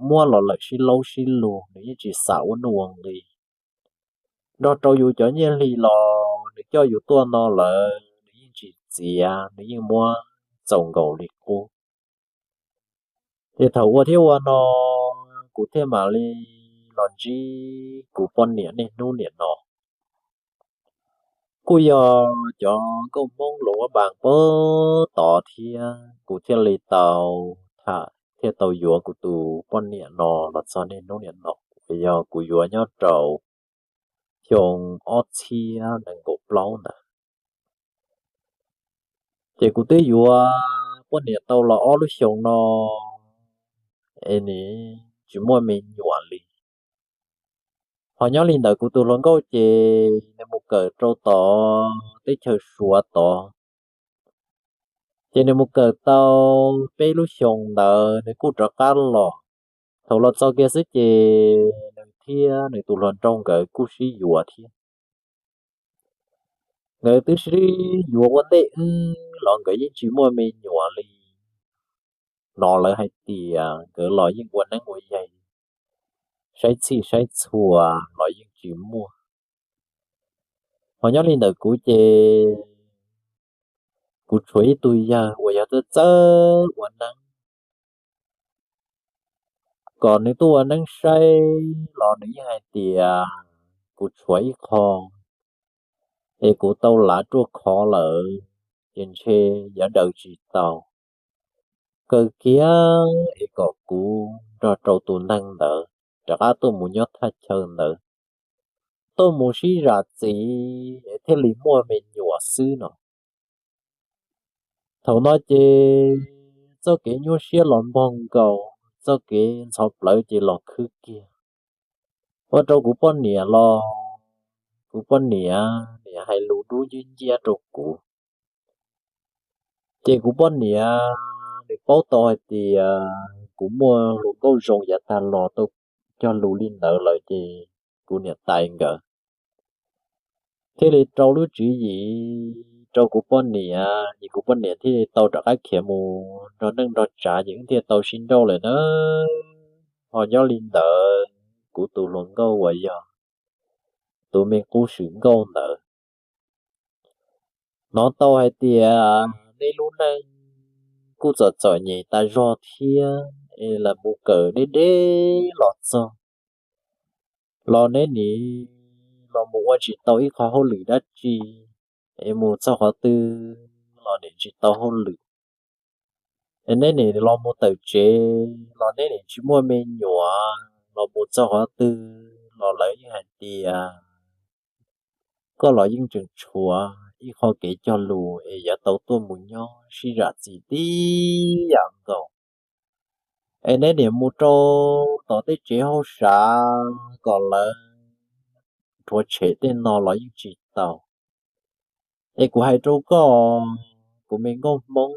muab los lawm sib laub sib lug, nws yeej tsis xam ua nuj ua nqi. Nrog rau yus cov nyiaj hli los nws coj yus tuaj no lawm nws yeej tsis txiav, nws yeej muab txaus nkaus li qub. Ces thaum ua thiab ua no kuv thiaj mam li los ntsib kuv poj niam niaj hnub niam no. Kuj yog cov nkauj Hmoob Luas Phaj Npas puag tod thiab kuv thiaj li tau tham thiaj tau yuav kuv tus poj niam no los txog niaj hnub niam no, uas yog kuv yuav nyob rau xyoo ob txhiab nees nkaum plaub ntawd. Ces kuv twb yuav poj niam tau los ob lub xyoos no es nws tsis muaj me nyuam li. Ho nyob li ntawd kuv tus hluas nkauj ces nws mus kawm rau tod teb chaws Suav tod. Ces nws mus kawm tau peb lub xyoos ntawd nws kuj rov qab los. Thaum los txog kiag xwb ces nws thiab nws tus hluas nraug nkawd kuj sib yuav thiab. Nkawd twb sib yuav ua ntej wb los nkawd yeej tsis muaj me nyuam li. Hnov lawv hais tias nkawd los yeej ua neeb ua yaig, saib txhij saib txhua los yeej tsis muaj. Ho nyob li ntawm kuv ces kuv tshuav ib tug yawg uas yog txawj txawj ua neeb. Kom nws tuaj ua neeb saib los nws yeej hais tias kuv tshuav ib qho es kuv tau lav ruaj khov lawm, ces ntshe yuav daws tsis tau. Kaw kiag es kom kuv nrog rau tus neeg ntawd rov qab tuaj mus nyob thaj chaw ntawd, tuaj mus sib zam txim es thiaj li muaj me nyuam xwb no. Thaum no ces txoj kev nyuaj siab los npog nkaus, txoj kev ntxhov plawv ces los khwb kiag. Ua rau kuv poj niam los, kuv poj niam niam hais lus dub nciab nciab rau kuv. Ces kuv poj niam nws paub tau hais tias kuv muaj hluas nkauj zoo yav tag los tau cog lus li ntawd lawm ces kuv niam tais nkawd thiaj li rau lub tswv yim rau kuv poj niam, ces kuv poj niam thiaj li tau rov qab khiav mus nrog neej nrog tsav, ces wb thiaj tau sib nrauj lawm na. Ho nyob li ntawd kuv tus hluas nkauj uas yog tus me qub swm nkauj ntawd, Hnov tau hais tias nej lub neej kuj txom txom nyem tas zog thiab, es lam mus kawm deb deb los txog, los neb nim los mus ua tsis tau ib qho hauj lwm dab tsi, es mus txog qhov twg los nim tsis tau hauj lwm. Es neb nim los mus tawm tsev los neb nim tsis muaj me nyuam, los mus txog qhov twg los lawv yeej hais tias koj los yeej tseem tshuav ib qho kev cog lus es yuav tau tuaj mus nyob sib zam txim tib yam nkaus. Es neb nim mus rau tom tej tsev hauj sam kom lawv rhuav tshem tej no los yeej tsis tau. Es kuv hais rau koj, kuv me nkauj Hmoob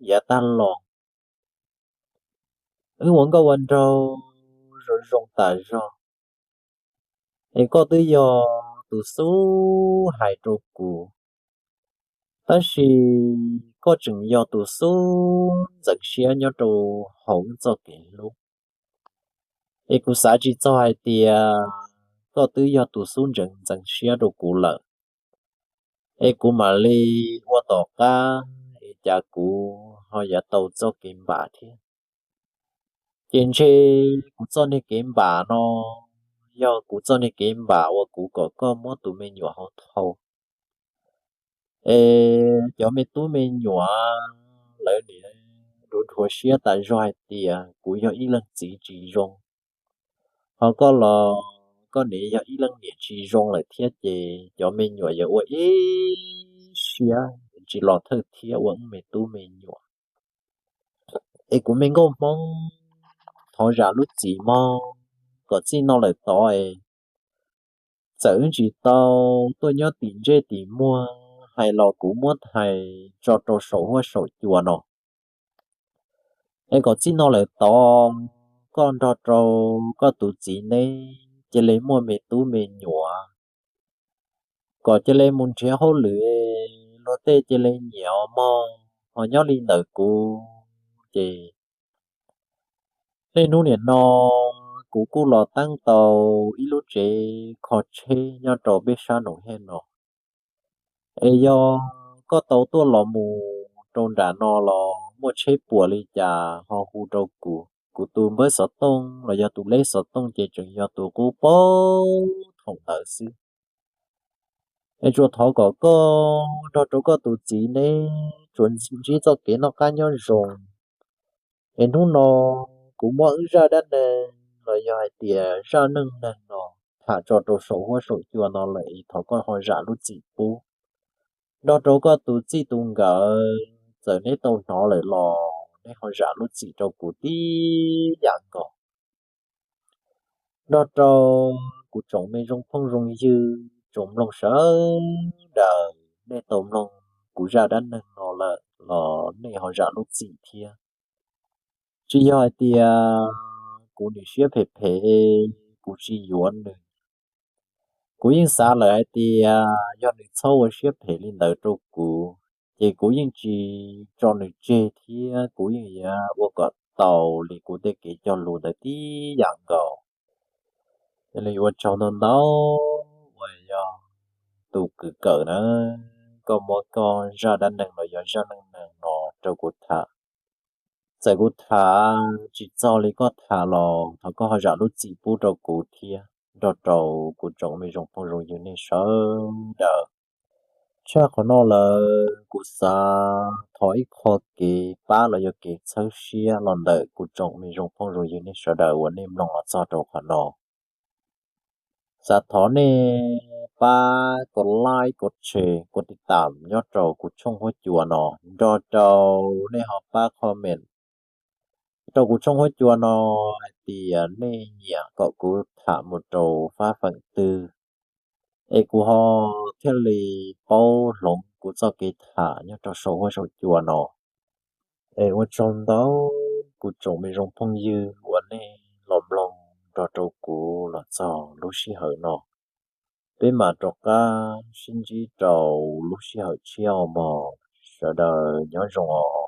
yav tag los, wb ua nkauj ua nraug zoo zoo tas zog, es koj twb yog tus xub hais rau kuv, tab sis koj tseem yog tus xub ntxeev siab nyob rau hauv wb txoj kev hlub. Es kuv xav tsis txog hais tias koj twb yog tus xub ntxeev ntxeev siab rau kuv lawm, es kuv mam li ua tom qab es cas kuv ho yuav tau txoj kev npam thiab. Ces ntshe kuv txoj niag kev npam no yog kuv txoj niag kev npam uas kuv kom koj muab tus me nyuam hauv thau. Es cov me tub me nyuam lawv nim dhuav dhuav siab tas zog hais tias kuv yog ib leeg txiv tsis zoo, ho koj los koj nim yog ib leeg niam tsis zoo lawm thiab, ces cov me nyuam yuav ua ib siab tsis los thawj thiab ua wb me tub me nyuam. Es kuv me nkauj Hmoob, thov zam lub txim mog, kom txij no lawm tod es txawm wb tsis tau tuaj nyob tim ntsej tim muag, hais los kuv muab hais tso rau saum huab saum cua no. Es kom txij no lawm tod koj nrog rau koj tus txiv neb cia li muaj me tub me nyuam, kom cia li mus nrhiav hauj lwm, luag tej cia li nyiam mog, ho nyob li ntawm kuv ces niaj hnub nim no kuv kuj los teeb tau ib lub tsev kho tsheb nyob rau peb sab Noom Hej no. Es yog koj tau tuaj los mus rau nram no los muaj tsheb puas li cas ho hu rau kuv. Kuv tus npawb xov tooj los yog tus leb xov tooj ces tseem yog tus qub paub thaum ntawd xwb. Es tsuas thov kom koj nrog rau koj tus txiv neb tsuas ntsib txoj kev noj qab nyob zoo. Es hnub no kuv muab wb zaj dab neeg los yog hais tias zaj neej neeg no tham tso rau saum huab saum cua no lawm es thov koj ho zam lub txim pub. Nrog rau koj tus txij tus nkawm txawm neb tau hnov lawm los neb ho zam lub txim rau kuv tib yam nkaus. Nrog rau kuv tsoom me zoo phooj zoo ywg tsoom mloog sawv daws, nej tau mloog kuv zaj dab neeg no lawm los nej ho zam lub txim thiab. Tsis yog hais tias kuv nim siab phem phem, kuv tsis yuav nws. Kuv yeej xav lawm hais tias yog nws txhob ua siab phem li ntawd rau kuv, ces kuv yeej tsis tso nws tseg thiab kuv yeej yuav ua kom tau li kuv tej kev cog lus ntawd tib yam nkaus. Ces li ua tsaug ntau ntau uas yog tus kws kawm na, koj muab koj zaj dab neeg los yog zaj neej neeg no rau kuv tham. Txawm kuv tham tsis txog li koj tham los thov koj ho zam lub txim pub rau kuv thiab nrog rau kuv tsoom me zoo phooj zoo ywg nej sawv daws. Tshaj qhov no lawm kuv xav thov ib qho kev pab los yog kev txhawb siab los ntawm kuv tsoom me zoo phooj zoo ywg nej sawv daws uas nej mloog los txog rau qhov no. Xav thov nej pab kov like, kov share, kov tiv tam nyob rau kuv tshooj huab cua no, nrog rau nej ho pab comment rau kuv tshooj huab cua no hais tias nej nyiam kom kuv tham mus rau fab feem twg, es kuv ho thiaj li paub hloov kuv txoj kev tham nyob rau saum huab saum cua no. Es ua tsaug ntau kuv tsoom me zoo phooj ywg uas nej los mloog nrog rau kuv los txog lub sij hawm no. Peb mam rov qab sib ntsib rau lub sij hawm tshiab os mog, sawv daws nyob zoo os.